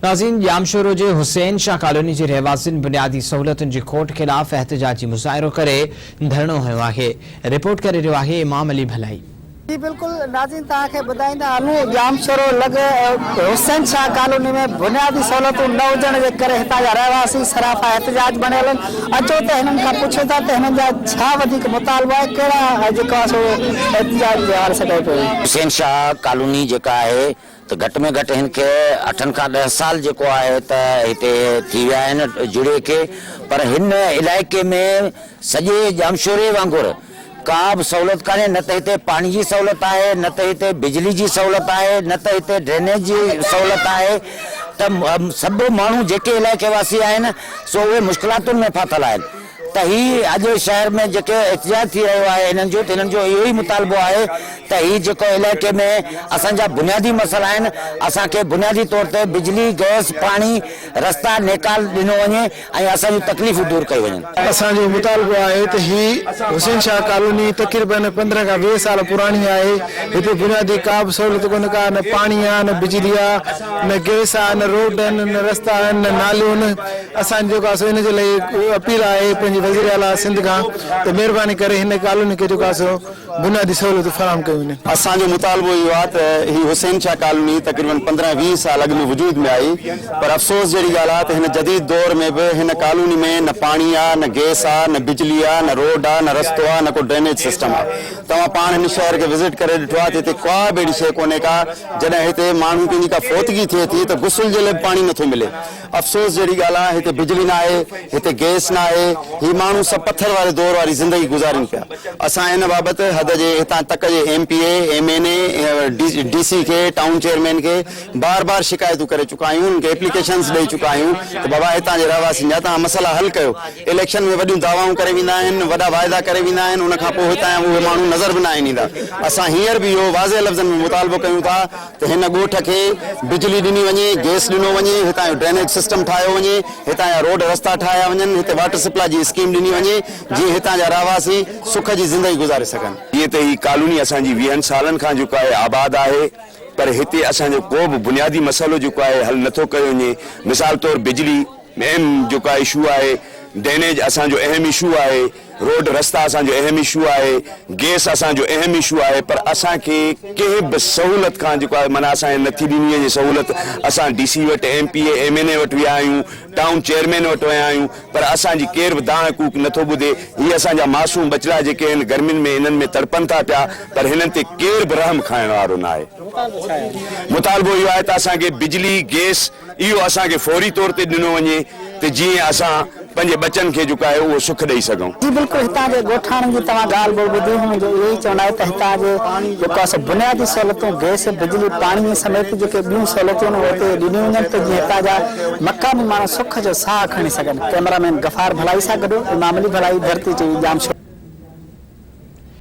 ناظرين ڄامشورو جي حسين شاهه ڪالوني جي رهواسين بنيادي سهولتن جي کوٽ خلاف احتجاجي مظاهرو ڪري ڌرڻو هنيو آهي رپورٽ ڪري رهيو آهي امام علي ڀلائي. جي بلڪل ناظرين توهان کي ٻڌائيندا هلون ڄامشورو لڳ حسين شاهه ڪالوني ۾ بنيادي سهولتون نه هجڻ جي ڪري هتان جا رهواسي سراپا احتجاج بڻيل آهن اچو ته هنن کان پڇون ٿا ته هنن جا ڇا وڌيڪ مطالبا آهن ڪهڙا جيڪو آهي سو احتجاج جي حوالي سان ڪيو پيو وڃي. حسين شاهه ڪالوني جيڪا آهي ته گهٽ ۾ گهٽ هن کي اٺن کان ڏهه سال جيڪو آهي ته هتي ٿي ويا آهن جڙي کي پر هن علائقي ۾ سڄي ڄامشوري وانگر ڪا به سهولت ڪانهي نه ته هتي پاڻي جي سهولت آهي نه ته هتي بجلي جي سهولت آهي نه ته هتي ڊرينيج جي سهولت آهي ته سڀ ماڻهو جيڪي علائقي واسي آهن سو اهي مشڪلاتن ۾ ڦاٿل آهن. ته هي اڄ شهر ۾ جيڪي احتجاج ٿي رهيو آهي هنن جو ته هنن جو اهو ئي مطالبو آهي ته هي جيڪو علائقي ۾ اسان جا بنيادي مسئلا آهن اسان کي بنيادي طور تي بجلي، گئس، پاڻي، رستا نيڪال ڏنو وڃي ۽ اسان جون تڪليفون دور ڪيون وڃن. اسان جو مطالبو آهي ته هي حسين شاهه ڪالوني تقريبن 15 کان 20 سال پراڻي آهي هتي بنيادي ڪا به سهولت ڪونه ڪا نه پاڻي آهي نه بجلي آهي نه گئس آهي نه روڊ آهن نه رستا آهن نه ناليون آهن اسان جيڪو آهي سو ان جي لاء اپيل آهي پنهنجي وزير اعليٰ سنڌ کان ته مهرباني ڪري هن ڪالوني کي جيڪو آهي سو بنيادي سهولتون فراهم ڪيون وڃن. اسان جو مطالبو اهو آهي ته هي حسين شاهه ڪالوني تقريبن 15 20 سال اڳ ۾ وجود ۾ آئي پر افسوس جهڙي ڳالهه آهي ته هن جديد دور ۾ به هن ڪالوني ۾ نه پاڻي آهي نه گئس آهي نه بجلي آهي نه روڊ آهي نه رستو آهي نه ڪو ڊرينيج سسٽم آهي توهان پاڻ هن شهر کي وزٽ ڪري ڏٺو آهي ته هتي ڪا به اهڙي شيء ڪونهي ڪا جڏهن هتي ماڻهو ڪنهن جي ڪا فوتگي ٿئي ٿي ته غسل جي لاء به پاڻي نٿو ملي. افسوس جهڙي ڳالهه آهي هتي بجلي ناهي، هتي گئس ناهي، هي ماڻهو سڀ پٿر واري دور واري زندگي گذارين پيا. اسان ان بابت حد جي هتان تڪ جي M P A, M N A, D C کي، ٽائون چيئرمين کي بار بار شڪايتون ڪري چڪا آهيون، انهن کي ايپليڪيشنز ڏئي چڪا آهيون ته بابا هتان جي رهواسين جا توهان مسئلا حل ڪيو. اليڪشن ۾ وڏيون دعوائون ڪري ويندا آهن، وڏا واعدا ڪري ويندا آهن، ان کان پوء هتان جا اهي ماڻهو نظر به ناهن ايندا. اسان هينئر به اهو واضح لفظن ۾ مطالبو ڪيون ٿا ته هن ڳوٺ کي بجلي ڏني وڃي، گئس ڏنو وڃي، هتان جو ڊرينيج سسٽم ٺاهيو وڃي، هتان جا روڊ رستا ٺاهيا وڃن، هتي واٽر سپلاء جي اسڪيم ڏني وڃي، جيئن هتان جا رهواسي سک جي زندگي گذاري سگهن. جيئن ته هي ڪالوني اسان جي ويهن سالن کان جيڪو آهي آباد آهي پر هتي اسان جو ڪو به بنيادي مسئلو جيڪو آهي حل نٿو ڪيو وڃي مثال طور بجلي اهم جيڪو آهي اشو آهي ڊرينيج اسان جو اهم اشو آهي روڊ رستا اسان جو اهم اشو آهي، گئس اسان جو اهم اشو آهي پر اسان کي ڪنهن به سهولت کان جيڪو آهي معنيٰ اسان کي نٿي ڏني وڃي سهولت، اسان ڊي سي وٽ، ايم پي اي، ايم اين اي وٽ ويا آهيون، ٽائون چيئرمين وٽ ويا آهيون پر اسان جي ڪير به دانهن ڪوڪ نٿو ٻڌي، هي اسان جا معصوم ٻچڙا جيڪي آهن گرمين ۾ انهن ۾ تڙپن ٿا پيا پر هنن تي ڪير به رحم کائڻ وارو ناهي. مطالبو اهو آهي ته اسان کي بجلي، گئس اهو اسان کي فوري طور تي ڏنو وڃي ته جيئن اسان پنهنجي ٻچن کي جيڪو آهي اهو سک ڏئي سگهون. جي بلڪل هتان جي ڳوٺاڻن جي توهان ڳالهه ٻولهه ٻڌي هنن جو اهو ئي چوڻ آهي ته هتان جي جيڪو آهي سو بنيادي سهولتون گئس بجلي پاڻي سميت جيڪي ٻيون سهولتون آهن اهي هتي ڏنيون وڃن ته جيئن هتان جا مقامي ماڻهو سک جو ساهه کڻي سگهن ڪئميرا مين غفار ڀلائي سان گڏ امام علي ڀلائي ڌرتي ٽي وي ڄامشورو.